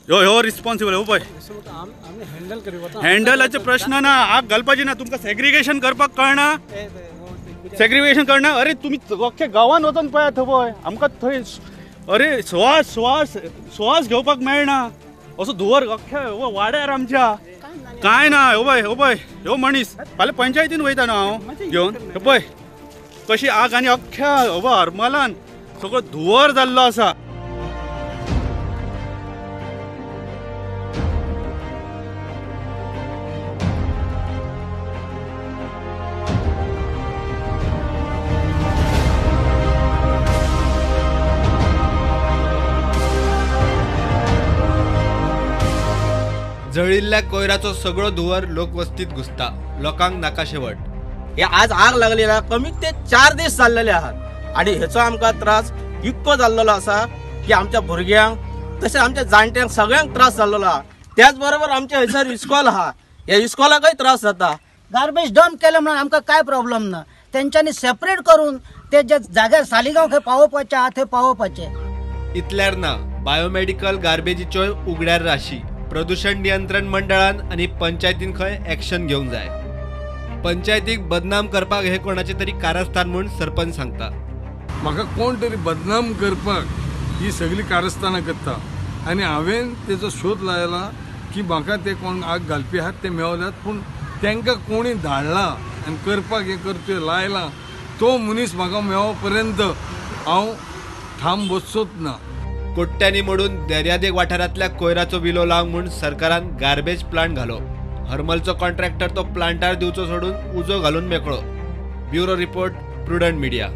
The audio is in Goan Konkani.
ह्यो ह्यो रिस्पॉन्सिबल हो पळय. हँडलाचे प्रश्न ना, आग घालपाची ना. तुमकां सेग्रिगेशन करपाक कळना, सेग्रिगेशन कळना. अरे तुमी अख्ख्या गांवान वचोन पळयात थंय पळय आमकां थंय अरे श्वास श्वास श्वास घेवपाक मेळना असो धुंवर अख्ख्या वाड्यार आमच्या. कांय ना. हो पळय, हो पळय ह्यो मनीस फाल्यां पंचायतीन वयता न्हू हांव घेवन. हे पळय कशी आग आनी अख्ख्या हो हरमलान सगळो धुंवर जाल्लो आसा. जळिल्ल्या कोयराचो सगळो धुंवर लोकवस्तीत घुसता, लोकांक नाका शेवट. हे आज आग लागलेला कमीत ते 4 दीस जाल्लेले आहात आनी हेचो आमकां त्रास इतको जाल्लेलो आसा की आमच्या भुरग्यांक तशें आमच्या जाणट्यांक सगळ्यांक त्रास जाल्लेलो आहा. त्याच बरोबर आमच्या हयसर इस्कॉल आहा, ह्या इस्कॉलाकय त्रास जाता. गार्बेज डंप केलें म्हणून आमकां कांय प्रॉब्लम ना. तेंच्यांनी सेपरेट करून ते जे जाग्यार सालिगांव खंय पावोवपाचें आहा थंय पावोवपाचें. इतल्यार ना, बायोमेडिकल गार्बेजीच्यो उगड्यार राशी. प्रदूषण नियंत्रण मंडळान आनी पंचायतीन खंय एक्शन घेवंक जाय. पंचायतीक बदनाम करपाक हे कोणाचे तरी कारस्थान म्हूण सरपंच सांगता. म्हाका कोण तरी बदनाम करपाक ही सगळी कारस्थानां करता आनी हांवें तेजो शोध लायला की म्हाका ते कोण आग घालपी आहात ते मेवल्यात, पूण तांकां कोणी धाडला आनी करपाक हें करचें लायलां तो मनीस म्हाका मेळो पर्यंत हांव ठाम बसचोच ना. कोट्यांनी मोडून दर्यादेग वाठारांतल्या कोयराचो विलो लावंक म्हूण सरकारान गार्बेज प्लांट घालो. हरमलचो कॉन्ट्रॅक्टर तो प्लांटार दिवचो सोडून उजो घालून मेकळो. Bureau report, Prudent Media.